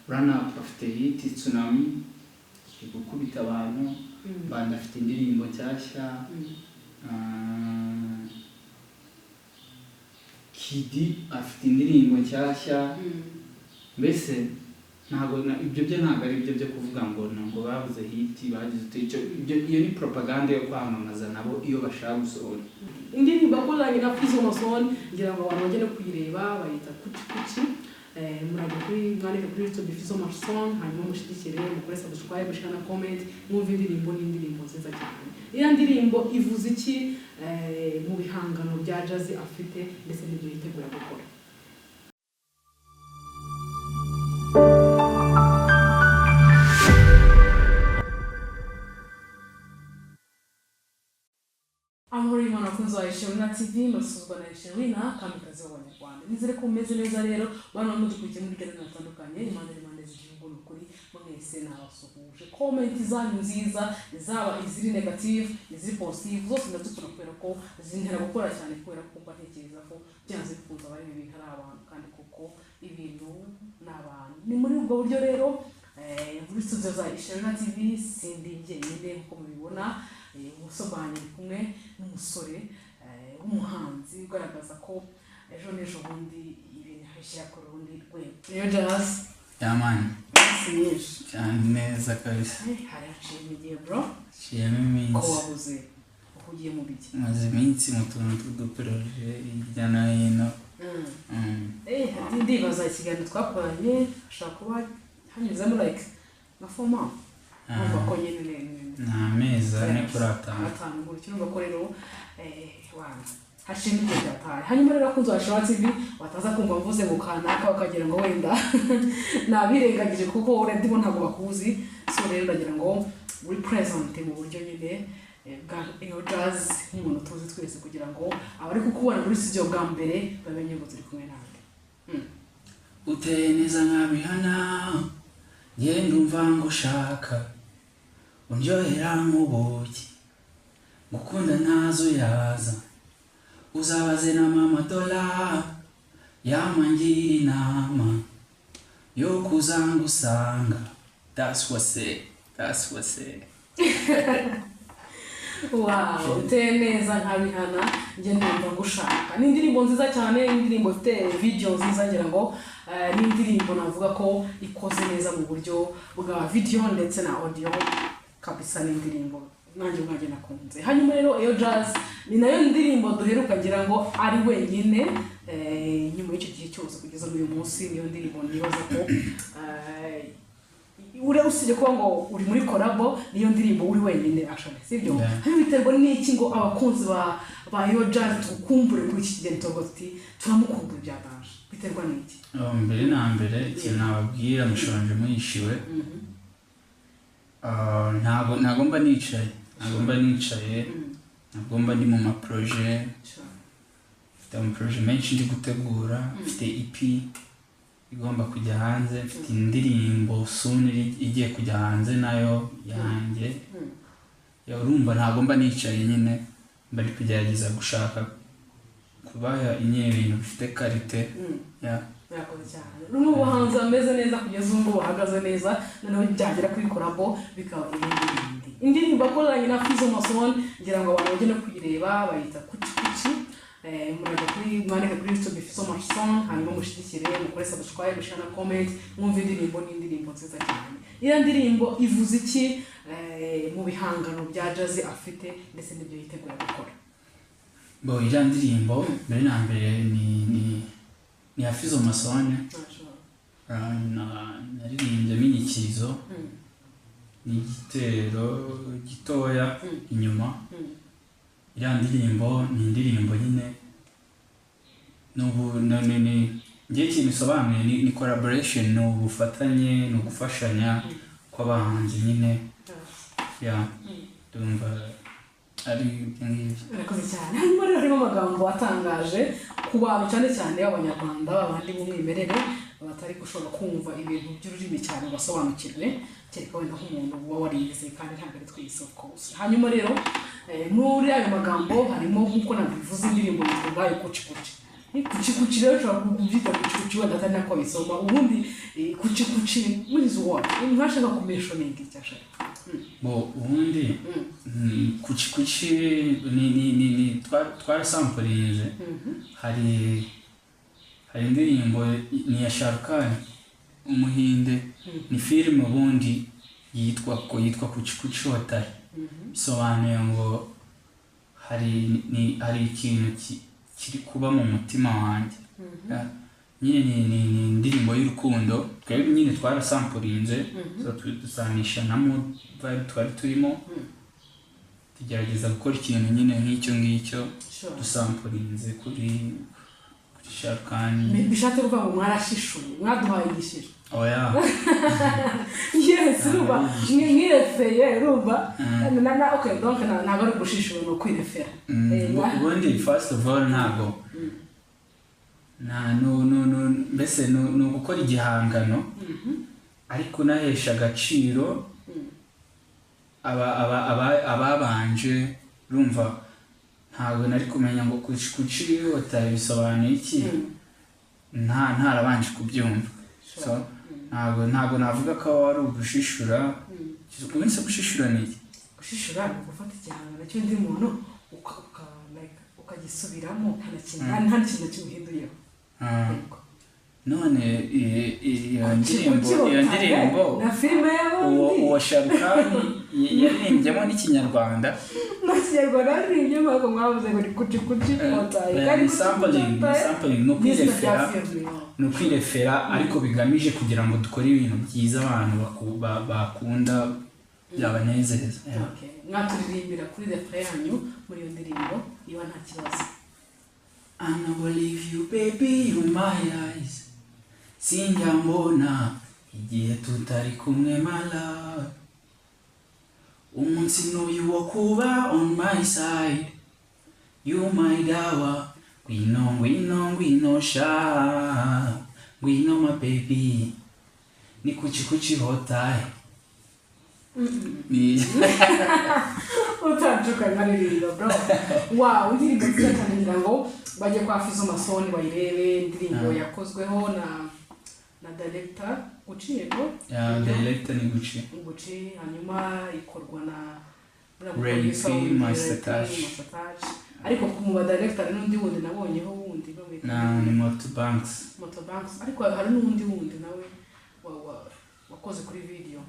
Run Up afite hit Tsunami iri gukubita abantu. Mbanda afite indirimbo nshyashya. Kidi afite indirimbo nshyashya. Mbese ntabwo ibyo byo ntabwo ari byo byo kuvuga ngo ngo babuze hit, bagize ute. Ibyo iyo ni propaganda yo kwamamaza nabo iyo bashaka gusohora. Indirimbo akoranye na Fizzo Mason, ngira ngo abantu bajye no kuyireba, bayita Kuki Kuki. Murajya kuri, mwandike kuri YouTube Fizzo Mason, hanyuma mushyigikire, mukore subscribe, share na comment, mwumve indirimbo. Ni indirimbo nziza cyane. Iriya ndirimbo ivuze iki mu bihangano bya Jazz afite ndetse n'ibyo yitegura gukora? Amahoro y'Imana, abakunzi ba Isherina TV, murasuzwa na Isherina, kamikazi w'Abanyarwanda. Nizere ko mumeze neza rero, bano mudukurikiye muri hirya no hino hatandukanye, impande n'impande z'igihugu, ni ukuri mwese nabasuhuje. Comment zanyu nziza, zaba iziri negative, iziri positive, zose ndazikunda kubera ko zintera gukora cyane, kubera ko mba ntekereza ko byanze bikunze abareba ibintu ari abantu, kandi koko ibintu ni abantu. Ni muri ubwo buryo rero muri studio za Isherina TV sindi njyenyine nk'uko mubibona. Ibumoso bwanjye ndi kumwe n'umusore w'umuhanzi ugaragaza ko ejo n'ejo bundi ibintu abishyira ku rundi rwego. Niyo Jazz. Yeah man. Iminsi myinshi. Cyane, neza kabisa. Hari haciyemo igihe, bro. Ciyemo Ko iminsi. wabuze uhugiye mu biki? Maze iminsi mu tuntu tw'uduporoje hirya no hino. Ndibaza ikiganiro twakoranye hashobora kuba hanyuzemo like nka 4 months, urumva ko nyine Ni amezi 4 kuri 5. 5 gutyo. Urumva ko rero wana hashimwe igihe byataye. Hanyuma rero, abakunzi ba Shora TV, bataza kumva mvuze ngo kanaka bakagira ngo wenda nabirengagije, kuko already bo ntabwo bakuzi. So rero ndagira ngo represent mu buryo nyine bwa iyo Jazz nk'umuntu tuzi twese, kugira ngo abari kukubona muri studio bwa mbere bamenye ngo turi kumwe nande. Uteye neza nka Rihanna, ngenda umva ngo ushaka undyohera nk'ubuki, gukunda ntazo yaza, uzabaze na mama Dola yamangira inama yo kuza ngusanga. That's what say, that's what say. Wow, uteye neza nka Rihanna, njye numva ngushaka. Ni indirimbo nziza cyane, indirimbo ifite video nziza. Ngira ngo ni indirimbo navuga ko ikoze neza mu buryo bwa video ndetse na audio kabisa. Ni indirimbo nanjye ubwanjye nakunze. Hanyuma rero, iyo Jazz ni nayo ndirimbo duheruka, ngira ngo ari wenyine nyuma y'icyo gihe cyose kugeza n'uyu munsi. Niyo ndirimbo nibaza ko ure usibye kuba ngo uri muri collabo, niyo ndirimbo uri wenyine actually, sibyo? Yeah. Hanyuma biterwa n'iki ngo abakunzi ba yo Jazz tugukumbure kuri iki kigero, tuvuga tuti turamukumbura bya danger? Biterwa n'iki? Oh, mbere na mbere ikintu nababwira, mushonje muhishiwe. Ntabwo mba nicaye, ntabwo mba nicaye, ntabwo mba ndi mu maproje. Mfite amaproje menshi ndi gutegura. Mfite EP igomba kujya hanze, mfite indirimbo soon igiye kujya hanze nayo yanjye. Ya, urumva ntabwo mba nicaye nyine, mba ndi kugerageza gushaka kubaha nyine ibintu bifite qualité ya. Murakoze cyane. Rumwe mu bahanzi bameze neza kugeza ubu ngubu, bahagaze neza, noneho byagera kuri collabo bikaba ibindi bindi. Indirimbo akoranye na Fizzo Mason, ngira ngo abantu bajye no kuyireba, bayita Kuki Kuki. Murajya kuri, mwandike kuri YouTube Fizzo Mason, hanyuma mushyigikire, mukore subscribe, share na comment, mwumve indirimbo. Ni indirimbo nziza cyane. Iriya ndirimbo ivuze iki mu bihangano bya Jazz afite ndetse n'ibyo yitegura gukora? Bo, iriya ndirimbo mbere na mbere ni ya Fizzo Mason. Naririmbyemo inyikirizo n'igitero gitoya inyuma. Iriya ndirimbo ni indirimbo nyine n'ubu ni ngewe ikintu bisobanuye ni collaboration, ni ubufatanye, ni ugufashanya kw'abahanzi nyine. Ya, ndumva ari ibyo ngibyo. Murakoze cyane. Hanyuma rero harimo amagambo atangaje ku bantu, cyane cyane b'Abanyarwanda babandi b'umwimerere batari gushobora kumva ibintu by'ururimi cyane ngo basobanukirwe, kereka wenda nk'umuntu uba warize, kandi ntabwo ari twese, of course. Hanyuma rero muri ayo magambo harimo, nk'uko nabivuze, indirimbo yitwa ubwayo Kuci Kuci. Ni kuki kuki rero ushobora kubyita kuki kuki, wenda atari nako bisoma ubundi. Kuki kuki what is what mwashaka kumentioninga icyo ashaka? Bo ubundi kuki kuki ni twarasampurinze. Hari indirimbo ni iya Shahrukh umuhinde, ni filime ubundi yitwa ko yitwa Kuch Kuch Hota Hai. Bisobanuye ngo hari ikintu kiri kuba mu mutima wanjye. Yeah. Nyine ni indirimbo y'urukundo. Twebwe nyine twarasampurinze, so dusanisha na mood vibe twari turimo, tugerageza gukora ikintu nyine nk'icyo ngicyo, dusampurinze kuri Shahrukh. Bishatse kuvuga ngo mwarashishuye, mwaduhaye igishishwa? Oya. Yes, urumva mwirefeye, urumva na okay, donc ntabwo ari ugushishura, ni ukwirefera. Ubundi first of all ntabwo nta no no no mbese ni ugukora igihangano ariko unahesha agaciro ababanje. Urumva ntabwo nari kumenya ngo kuki kuki hota bisobanuye iki ntarabanje kubyumva. So ntabwo navuga ko ari ugushishura. Ubundi se gushishura ni iki? Gushishura ni ugufata igihangano cy'undi muntu like, ukagisubiramo nta na kimwe, nta n'ikintu na kimwe uhinduyeho. Yego. None iyo ndirimbo, iyo ndirimbo na filime uwo y'abandi uwo Shahrukh yaririmbyemo n'ikinyarwanda. Nta kinyarwanda yaririmbye, ariko mwavuze ngo ni kuki kuki hota hai. Kandi Ni kuki sampling, ni kuki hota hai sampling, ni ni izina rya ukwirefera. filime. Ni ukwirefera ariko bigamije kugira ngo dukore ibintu byiza abantu bakunda, byabanezeza. Yeah. Okay. Mwaturirimbira kuri refrain yanyu muri iyo ndirimbo niba nta kibazo? I never leave you, baby, you my eyes. Sinjya mbona igihe tutari kumwe, my love. Umunsi n'uyu wo kuba on my side. You my dawa. Ngwino, ngwino, ngwino sha. Ngwino my baby. Ni kuki kuki hota hai. Ni Utacuka nkaririmba, bro. Wow, indirimbo nziza cyane. Ngira ngo bajye kwa Fizo Masoni bayirebe, indirimbo yakozweho na director Gucci, yego. Yeah, director ni Gucci. Gucci, hanyuma ikorwa na Ray producer P, wundi, Master Ray P, Touch. Master Touch. Ariko mu ba director hari n'undi wundi nabonyeho wundi bamwita Na ni Moto Banks. Moto Banks, ariko hari n'undi wundi nawe wakoze kuri video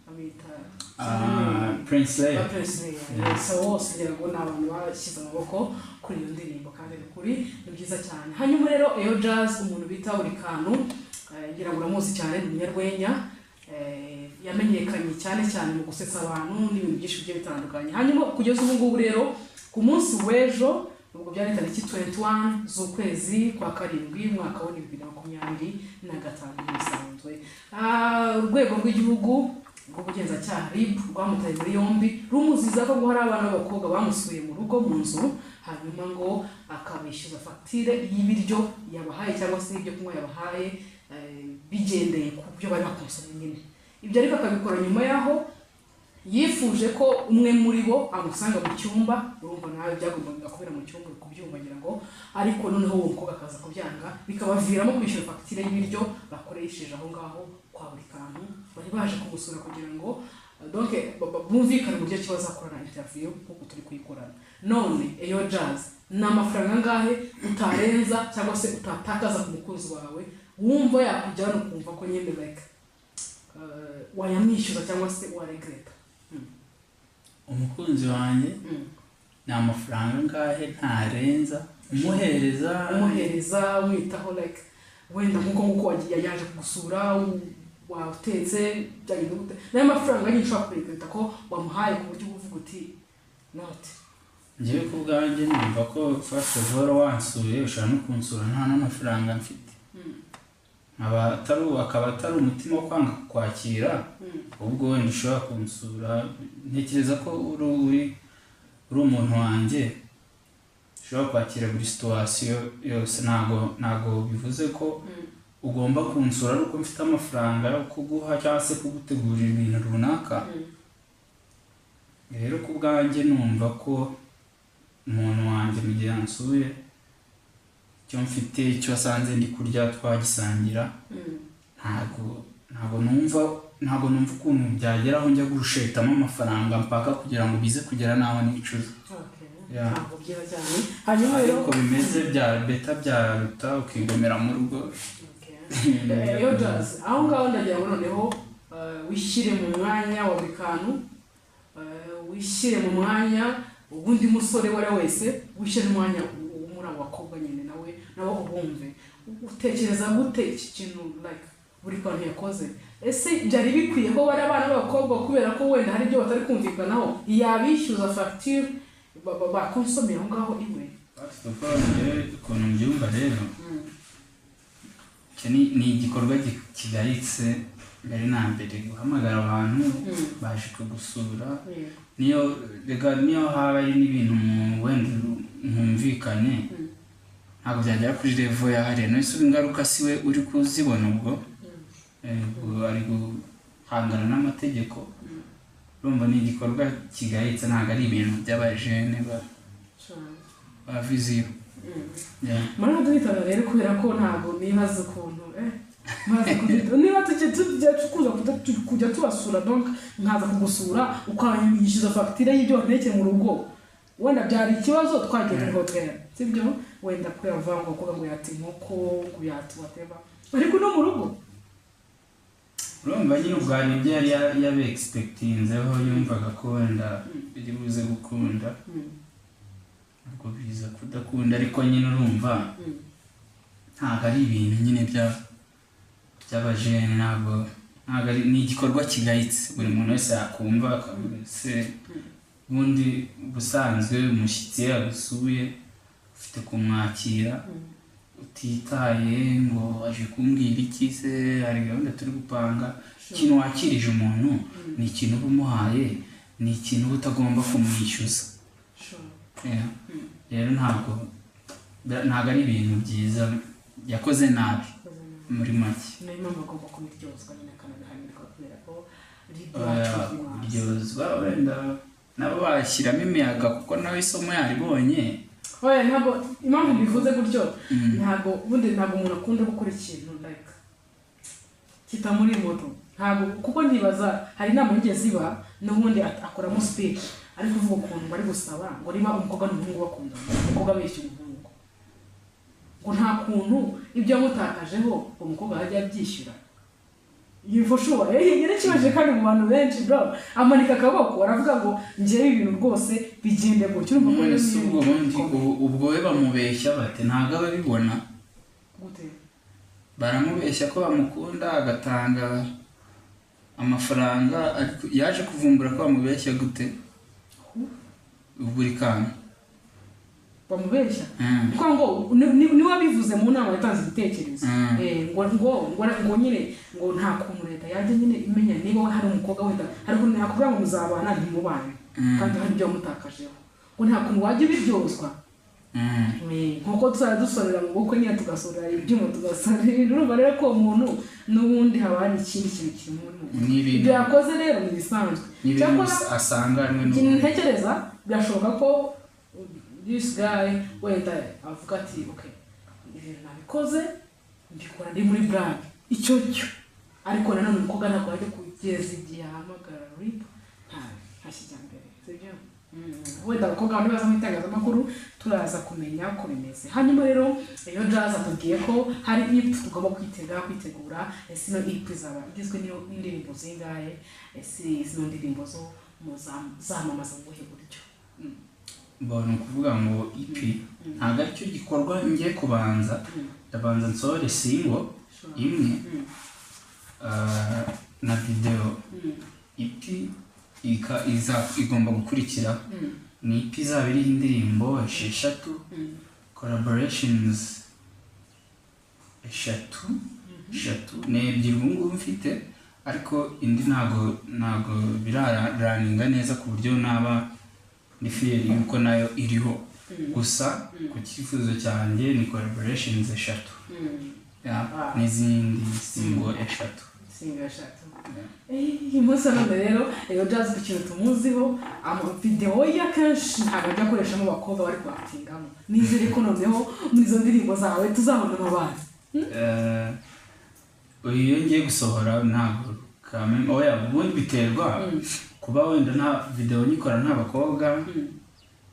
bamwita Prince Leia. Ba Prince Leia. So bose ngira ngo ni abantu bashyize amaboko kuri iyo ndirimbo, kandi ni ukuri ni byiza cyane. Hanyuma rero Eyo Jazz, umuntu bita buri kantu, ngira ngo uramuzi cyane, ni umunyarwenya, yamenyekanye cyane cyane mu gusetsa abantu n'ibintu byinshi bigiye bitandukanye. Hanyuma kugeza ubu ngubu rero, ku munsi w'ejo, ubwo byari tariki 21 z'ukwezi kwa karindwi, umwaka wa 2025 nk'ibisanzwe, urwego rw'igihugu rw'ubugenzacyaha RIB rwamutaye muri yombi rumuziza ko ngo hari abana b'abakobwa bamusuye mu rugo, mu nzu, hanyuma ngo akabishyuza fagitire y'ibiryo yabahaye cyangwa se ibyo kunywa yabahaye, bigendeye ku byo bari bakonsomye nyine. Ibyo ariko akabikora nyuma y'aho yifuje ko umwe muri bo amusanga mu cyumba. Urumva nawe byagombaga kubera mu cyumba, uri kubyumva ngira ngo. Ariko noneho uwo mukobwa akaza kubyanga, bikabaviramo kwishyura fagitire y'ibiryo bakoresheje aho ngaho kwa buri kantu. Bari baje kumusura kugira ngo donc bumvikane uburyo ki bazakorana interview nk'uko turi kuyikorana none. Eyo Jazz, ni amafaranga angahe utarenza cyangwa se utatakaza ku mukunzi wawe, wumva yakujyana, ukumva ko nyine like wayamwishyuza cyangwa se waregreta? Umukunzi wanjye, ni amafaranga angahe ntarenza umuhereza? Umuhereza, umwitaho, like wenda nk'uko nguko wagiye yaje kugusura, watetse, byagenze gute, nayo mafaranga nyine ushobora kuregreta ko wamuhaye, ku buryo uba uvuga uti not. Njyewe ku bwanjye numva ko first of all wansuye, ushobora no kunsura nta n'amafaranga mfite, nkaba atari akaba atari umutima wo kwanga kukwakira, ahubwo wenda ushobora kunsura ntekereza ko uri umuntu wanjye, ushobora kwakira buri situation yose. Ntabwo bivuze ko ugomba kunsura ari uko mfite amafaranga yo kuguha cyangwa se kugutegurira ibintu runaka. Rero ku bwanjye numva ko umuntu wanjye mu gihe yansuye Icyo mfite, icyo wasanze ndi kurya, twagisangira. Ntabwo numva ukuntu byageraho njya gushetamo amafaranga mpaka kugira ngo bize kugera n'aho nicuza. Yeah. Ntabwo byiza cyane. Hanyuma rero Ariko bimeze bya better, byaruta ukigomera mu rugo. Yo Jazz, aho ngaho ndagira ngo noneho wishyire mu mwanya wa buri kantu, wishyire mu mwanya ubundi musore uwo ari we wese, wishyire mu mwanya wo muri abo bakobwa nyine, nawe nabo ubumve. Utekereza gute iki kintu, like, buri kantu yakoze? Ese byari bikwiye ko bari abana b'abakobwa, kubera ko wenda hari ibyo batari kumvikanaho, yabishyuza fagitire bakonsomeye aho ngaho iwe? First of all, njyewe ukuntu mbyumva rero, icyo ni igikorwa kigayitse. Mbere na mbere, guhamagara abantu baje kugusura, niyo rega niyo haba ari n'ibintu wenda mwumvikanye, ntabwo byagera kuri level ya hariya. None se ubu ingaruka si we uri kuzibona? Ubwo ubwo ari guhangana n'amategeko. Urumva ni igikorwa kigayitse, ntabwo ari ibintu by'abajene ba vision. Yeah. Muri duhitana rero, kubera ko ntabwo nibaza ukuntu maze niba tujya tukuza kujya tubasura, donc nkaza kugusura ukanyishyuza fagitire y'ibyo wantekeye mu rugo, wenda byari ikibazo twagiye muri hoteli, sibyo? Wenda kubera bavuga ngo kuvuga ngo yata inkoko, ngo yata whatever, ariko no mu rugo. Urumva nyine ubwo hari ibyo yari yabe expectinzeho, yumvaga ko wenda biri buze gukunda, ubwo biza kudakunda. Ariko nyine urumva ntabwo ari ibintu nyine by'abajene, ntabwo ari, ni igikorwa kigayitse buri muntu wese yakumva akavuga se ubundi ubusanzwe umushyitsi iyo yagusuye ufite kumwakira utitaye ngo aje kumbwira iki se, hari gahunda turi gupanga. Ikintu wakirije umuntu ni ikintu uba umuhaye, ni ikintu uba utagomba kumwishyuza. Yeah. Rero ntabwo ari ibintu byiza, yakoze nabi muri make. Niyo mpamvu agomba kubiryozwa nyine, akanabihanirwa, kubera ko Kuryozwa, wenda nabo bashyiramo imiyaga, kuko nawe isomo yaribonye. Oya, ntabwo impamvu mbivuze gutyo, ntabwo ubundi ntabwo umuntu akunda gukora ikintu like kitamuri moto, ntabwo, kuko ntibaza hari inama yigeze iba n'ubundi akoramo speech, ari kuvuga ukuntu bari gusaba ngo niba umukobwa n'umuhungu bakundana, umukobwa abeshya umuhungu ngo nta kuntu ibyo yamutakajeho uwo mukobwa yajya abyishyura. You for sure yarakibaje kandi mu bantu benshi, bro, amanika akaboko aravuga ngo njyewe ibintu rwose bigende gutyo. Urumva ko None rero se ni ubwo ibintu bundi bikomeye. Ubwo we bamubeshya bate? Ntabwo aba abibona. Gute? Baramubeshya ko bamukunda, agatanga amafaranga, ariko yaje kuvumbura ko bamubeshya gute? Buri kantu. Bamubeshya kuko ngo niwe wabivuze mu nama, yatanze igitekerezo. Ngo nyine ngo nta kuntu leta yajya nyine imenya niba we hari umukobwa, wenda hari ukuntu yakubwira ngo muzabana, ntimubane, kandi hari ibyo wamutakajeho, ngo nta kuntu wajya ubiryozwa. Nkuko tuzajya dusorera mu bukwe nyine, tugasorera ibyuma, tugasorera ibintu. Urumva rero ko uwo muntu n'ubundi haba hari ikindi kintu kiri muri mu Ni ibintu ibyo yakoze rero ni ibisanzwe. Ni ibintu Cyakora asanganwe ikintu n'ubundi. ntekereza, birashoboka ko this guy wenda avuga ati: "Okay, ibintu nabikoze, mbikora ndi muri blague," icyo cyo. Ariko nanone umukobwa ntabwo ajya kugeza igihe ahamagara RIB, nta kijyambere, sibyo? Wenda abakobwa nibaza mu itangazamakuru turaza kumenya uko bimeze. Hanyuma rero iyo Jazz atubwiye ko hari EP tugomba kwitega, kwitegura. Ese ino EP izaba igizwe n'indirimbo zingahe? Ese zino ndirimbo zo muzamamaza mu buhe buryo? Mbona ukuvuga ngo EP ntabwo aricyo gikorwa ngiye kubanza. Ndabanza nsohore single imwe na video. EP igomba gukurikira. Ni EP izaba iriho indirimbo 6, collaborations eshatu, eshatu ni ebyiri ubu ngubu mfite, ariko indi ntabwo biraraninga neza ku buryo naba ndi fier yuko nayo iriho. Gusa ku cyifuzo cyanjye ni collaborations 3, yeah, n'izindi single 3. Single eshatu. Uyu munsi wa none rero, Eyo Jazz, ku kintu tumuziho, amavidewo ye akenshi ntabwo ajya akoreshamo abakobwa bari kuactingamo. Nizere ko noneho muri izo ndirimbo zawe tuzabona amabara. Iyo ngiye gusohora ntabwo kame, oya, ubundi biterwa kuba wenda nta video nyikora nta bakobwa,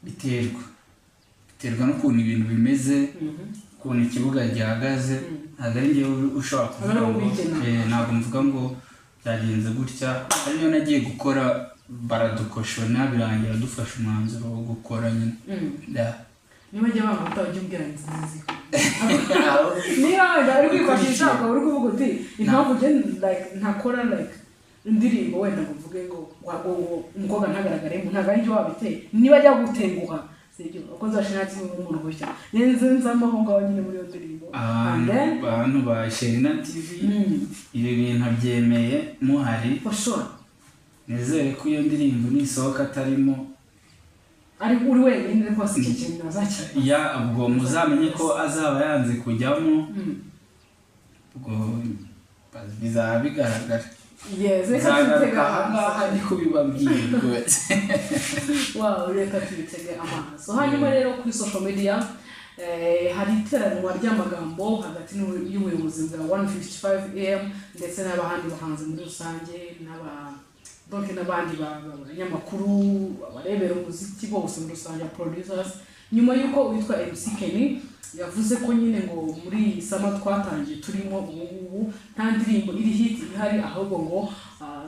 biterwa n'ukuntu ibintu bimeze, ukuntu ikibuga gihagaze. Ntabwo ari njyewe ushobora kuvuga Ntabwo ari ngo wowe ubigena. Ntabwo mvuga ngo byagenze gutya. Ari niyo nagiye gukora baradukoshona, birangira dufashe umwanzuro wo gukora nyine. Yeah. Niba ajya banga ujya umbwira nzizi, niba wenda uri kwifashisha ukaba uri kuvuga uti impamvu njye like ntakora like indirimbo wenda ngo mvuge ngo umukobwa ntagaragaremo, ntabwo ari byo wabiteye. Niba ajya gutenguha, sibyo? Abakozi bashinga ati umuntu gutya nzi nzamo aho ngaho nyine muri iyo ndirimbo. And then Abantu ba Sherina TV, ibi bintu abyemeye muhari. For sure. Nizere ko iyo ndirimbo nisohoka atarimo. Ari uri wenyine rwose, icyo kintu bazakira. Ya, ubwo muzamenye ko azaba yanze kujyamo. Ubwo bizaba bigaragara. Yes, reka tubitege Nzagaruka ahangaha amaso. Ndi kubibabwira rwose. Wow, reka tubitege amaso. Hanyuma rero kuri social media hari iteranwa ry'amagambo hagati y'ubuyobozi bwa 155 AM ndetse n'abahandi bahanzi muri rusange, n'aba donc n'abandi banyamakuru abarebera umuziki bose muri rusange, producers, nyuma y'uko uwitwa MC Kenny yavuze ko nyine ngo muri iyi summer twatangiye turimo ubu ngubu nta ndirimbo iri hit ihari, ahubwo ngo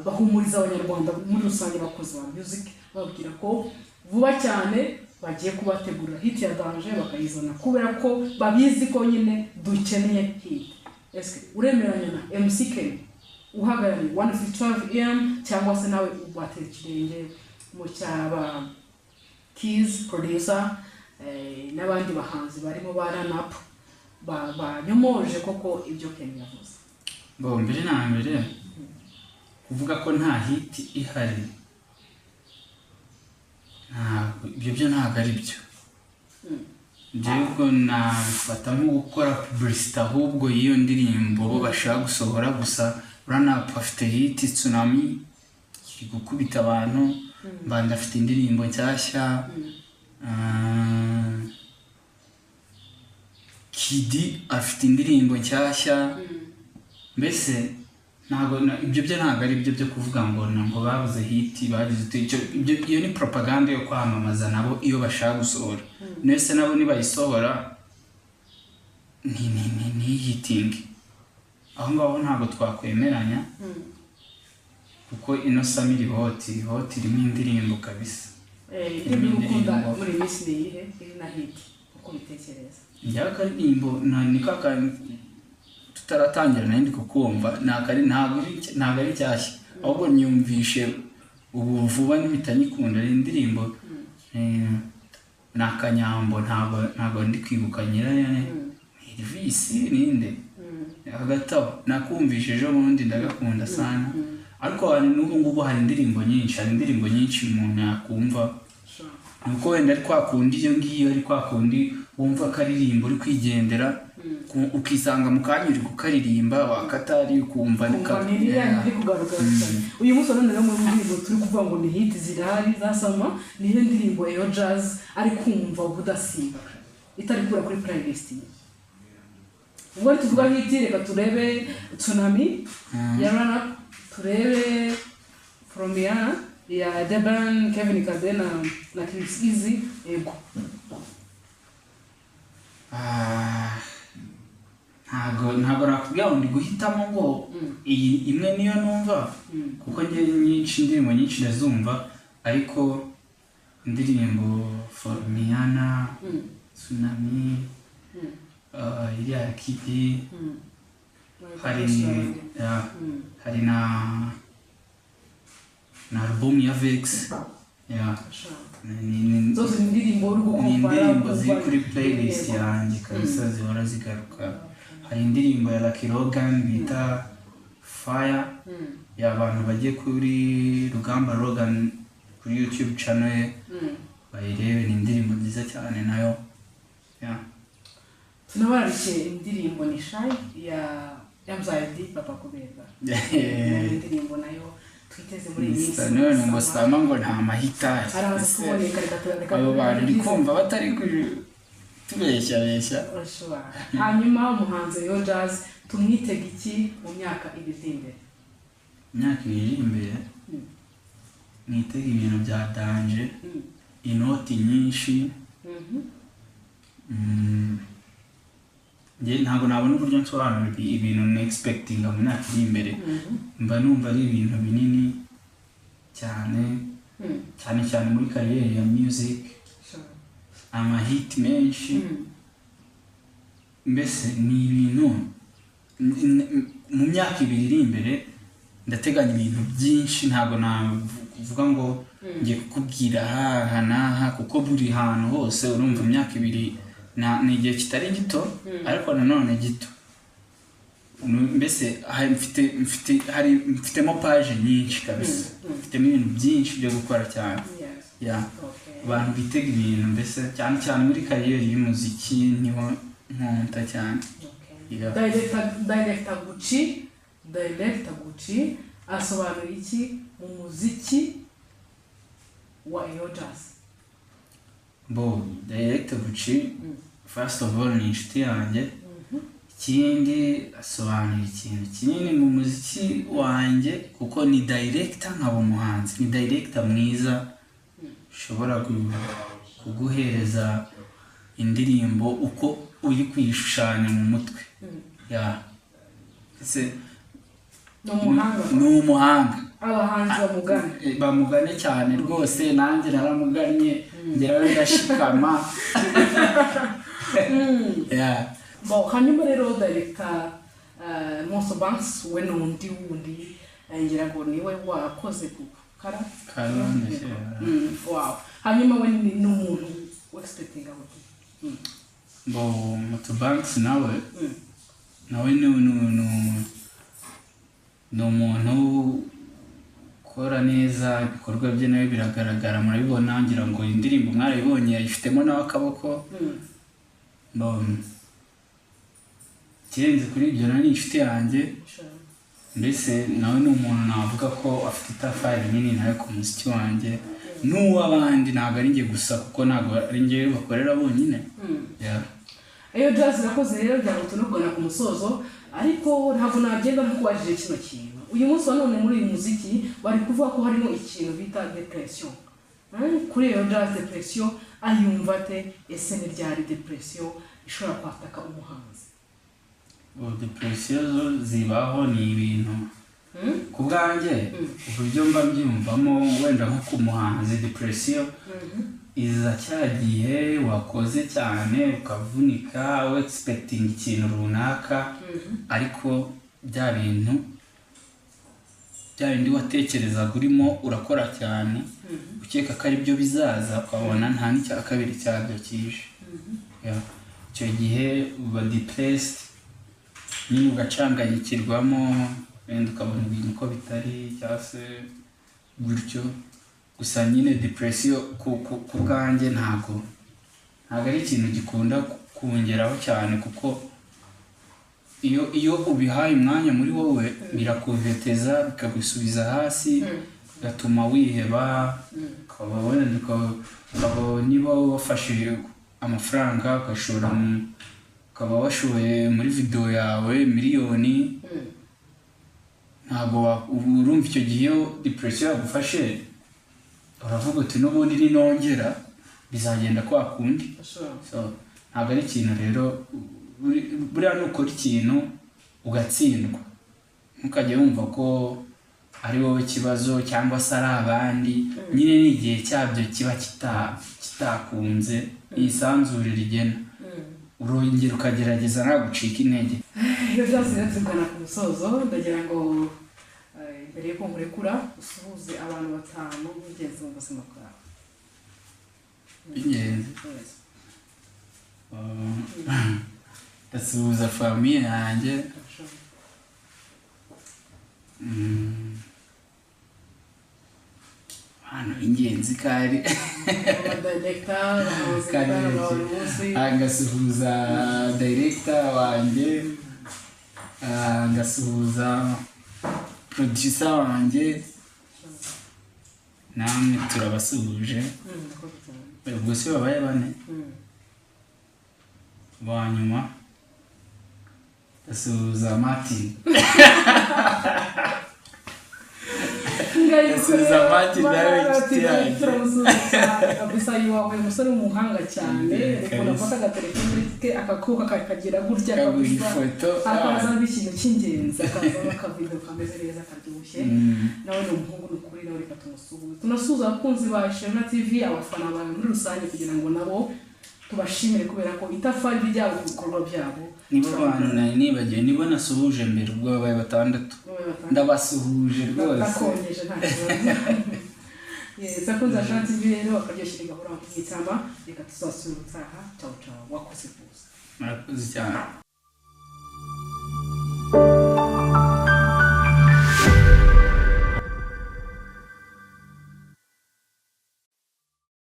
bahumuriza Abanyarwanda muri rusange, abakozi ba music, bababwira ko vuba cyane bagiye kubategurira hit ya danger bakayizana, kubera ko babizi ko nyine dukeneye hit. Ese uremeranya na MC Kenny uhagarariye 155 AM, cyangwa se nawe watera ikirenge mu cyaba Keys producer n'abandi bahanzi barimo ba Ranap banyomoje koko ibyo Kenny yavuze? Bo, mbere na mbere, kuvuga ko nta hit ihari, ntabwo ibyo byo ntabwo ari byo. Njyewe ubwo nabifata nko gukora publicité ahubwo y'iyo ndirimbo bo bashaka gusohora. Gusa Ranap afite hit Tsunami iri gukubita abantu, Mbanda afite indirimbo nshyashya. Kidi afite indirimbo nshyashya. Mbese ntabwo ibyo byo ntabwo ari byo byo kuvuga ngo ngo babuze hit, bagize uti iyo ni propaganda yo kwamamaza nabo iyo bashaka gusohora. Nese nabo nibayisohora ni hitingi, aho ngaho ntabwo twakwemeranya, kuko ino summer iri hot, iri hot, irimo indirimbo kabisa. Indirimbo uri gukunda muri iyi minsi ni iyihe iri na hit uko ubitekereza? Njyewe akaririmbo ni ka kantu tutaratangira nari ndi kukumva, ntabwo ari nshyashya, ahubwo nyumvishe ubu vuba n'impita nyikunda. Ni indirimbo ni akanyambo, ntabwo ndi kwibuka nyirayo, ni Elvis ninde hagati aho. Nakumvishe ejo bundi, ndagakunda sana. Ariko hari n'ubu ngubu hari indirimbo nyinshi umuntu yakumva. Nuko wenda ari kwa kundi iyo ngiyo, ari kwa kundi wumva akaririmbo uri kwigendera, ukisanga mu kanya uri kukaririmba, wakatari ukumva ni Kumva ni iriya iri kugaruka cyane uyu munsi wa none. Rero mu ndirimbo turi kuvuga ngo ni hit zirahari za summer, niyo ndirimbo Eyo Jazz ari kumva ubudasimba itari kura kuri playlist ye? Ubwo tuvuga hit, reka turebe Tsunami ya Run Up, turebe Fromiana ya Deben, Kevin Kade na Chris Easy. Yego. Ah, ntabwo nakubwira ngo ndi guhitamo ngo iyi imwe niyo numva, kuko njye nyinshi, indirimbo nyinshi ndazumva, ariko indirimbo Formiana, Tsunami, iriya ya Kidi, hari ya, hari na album ya Vex ya Zose ni indirimbo uri ni gukompara? Indirimbo ziri kuri playlist yanjye kabisa zihora zigaruka. Hari indirimbo ya Lucky Logan bita Fire, y'abantu bagiye kuri Rugamba Logan kuri YouTube channel ye bayirebe, ni indirimbo nziza cyane nayo, yeah. Tunabararikiye indirimbo ni Shy ya Yamzaidi Papa Kuberwa. Indirimbo nayo twiteze muri iyi minsi. None ngo sama ngo nta mahitari. Araza kuboneka, reka turareka. Abo bantu uri kumva batari tubeshya beshya. Hanyuma umuhanzi Eyo Jazz tumwitega iki mu myaka ibiri iri imbere? Imyaka ibiri iri imbere mwitega ibintu bya danger, inoti nyinshi. Njye ntabwo nabona uburyo nsobanura ibintu nexpectinga mu myaka iri imbere. Mba numva ari ibintu binini cyane, cyane cyane muri career ya music, amahit menshi. Mbese ni ibintu mu myaka ibiri iri imbere ndateganya ibintu byinshi. Ntabwo navuga ngo ngiye kukubwira aha n'aha, kuko buri hantu hose urumva imyaka ibiri ni igihe kitari gito, ariko nanone gito. Mbese mfitemo page nyinshi kabisa, mfitemo ibintu byinshi byo gukora cyane. Yeah. Abantu bitega ibintu mbese cyane cyane muri career y'umuziki niho nkonta cyane. Yeah. Director Gucci asobanura iki mu muziki wa Eyo Jazz? Bo Director Gucci, first of all, ni inshuti yanjye. Ikindi, asobanura ikintu kinini mu muziki wanjye, kuko ni director nkaba umuhanzi. Ni director mwiza ushobora kuguhereza indirimbo uko uri kuyishushanya mu mutwe. Yeah. Ese Ni umuhanga. Ni umuhanga. Abahanzi bamugana. Bamugane cyane rwose, nanjye naramugannye, ngerayo ndashikama. Yeah. Bon, hanyuma rero director Monso Banks we ni undi wundi, ngira ngo niwe wakoze ku kara. Kara, ndakeka. Wow, hanyuma we ni umuntu expecting gute? Bo Moto Banks nawe, nawe ni umuntu ukora neza ibikorwa bye, nawe biragaragara, murabibona. Ngira ngo indirimbo mwarayibonye, yayifitemo nawe akaboko. Bo ikirenze kuri ibyo, nawe ni inshuti yanjye. Mbese nawe ni umuntu navuga ko afite itafari rinini nawe ku muziki wanjye n'uw'abandi. Ntabwo ari njye gusa, kuko ntabwo ari njye bakorera bonyine. Yeah. Eyo Jazz, irakoze rero. Kugira ngo tunugana ku musozo, ariko ntabwo nagenda ntakubajije kino kintu. Uyu munsi wa none muri uyu muziki bari kuvuga ko harimo ikintu bita depression. Kuri Eyo Jazz, depression ayumva ate? Ese ni ryari depression ishobora kwataka umuhanzi? Ubu depression zo zibaho, ni ibintu ku bwanjye, uburyo mba mbyiyumvamo, wenda nko ku muhanzi depression iza cya gihe wakoze cyane ukavunika, expecting ikintu runaka, ariko bya bintu bya bindi watekerezaga urimo urakora cyane ukeka ko ari byo bizaza, ukabona nta n'icya kabiri cyabyo kije. Yeah. Icyo gihe uba depressed nyine, ugacanganyikirwamo, wenda ukabona ibintu uko bitari cyangwa se gutyo gusa nyine. Depression ku bwanjye ntabwo ari ikintu gikunda kungeraho cyane, kuko iyo ubihaye umwanya muri wowe birakuveteza, bikagusubiza hasi, bigatuma wiheba, ukaba wenda ukaba niba wafashe amafaranga ugashora ukaba washoye muri video yawe miliyoni, ntabwo urumva icyo gihe iyo depression yagufashe uravuga uti n'ubundi ninongera bizagenda kwa kundi. So ntabwo ari ikintu rero. Buriya nukora ikintu ugatsindwa, ntukajye wumva ko ari wowe kibazo cyangwa se ari abandi. Nyine ni igihe cyabyo kiba kitakunze, ni isanzure rigena, urongera ukagerageza, nta gucika intege. Iyo byose rero tugana ku musozo, ndagira ngo mbere yuko nkurekura usuhuze abantu batanu b'ingenzi mu buzima bwawe. B'ingenzi? Ndasuhuza famille yanjye. Abantu b'ingenzi kari Abadirector, abahanzi kari ba buri munsi. Ngasuhuza director wanjye. Ngasuhuza producer wanjye, namwe turabasuhuje. Murakoze cyane. Ubwo se babaye bane. Wa nyuma ndasuhuza Martin. Ndasuhuza Martin nawe, inshuti yanjye. Turamusuhuza cyane kabisa, yubahuye umusore w'umuhanga cyane. Reka Kabisa. afata agatelefone ke akakuka kakagira gutya kaguha kabisa, ifoto. akazamo ikintu cy'ingenzi, akazamo akavido kameze neza karyoshye. Nawe ni umuhungu, ni ukuri, nawe reka tumusuhuze. Tunasuhuza abakunzi ba Ishema TV, abafana bawe muri rusange, kugira ngo nabo tubashimire kubera ko itafari ryabo ku bikorwa byabo. Nibo bantu nari nibagiwe, nibo nasuhuje mbere, ubwo babaye batandatu. Babe batandatu. Ndabasuhuje rwose. Ndakongeje, nta kibazo. Yes, akunze Ishema TV rero akaryoshye gahora mu itama. Reka tuzasubira ubutaha. Ciao ciao, wakoze kuza. Murakoze cyane.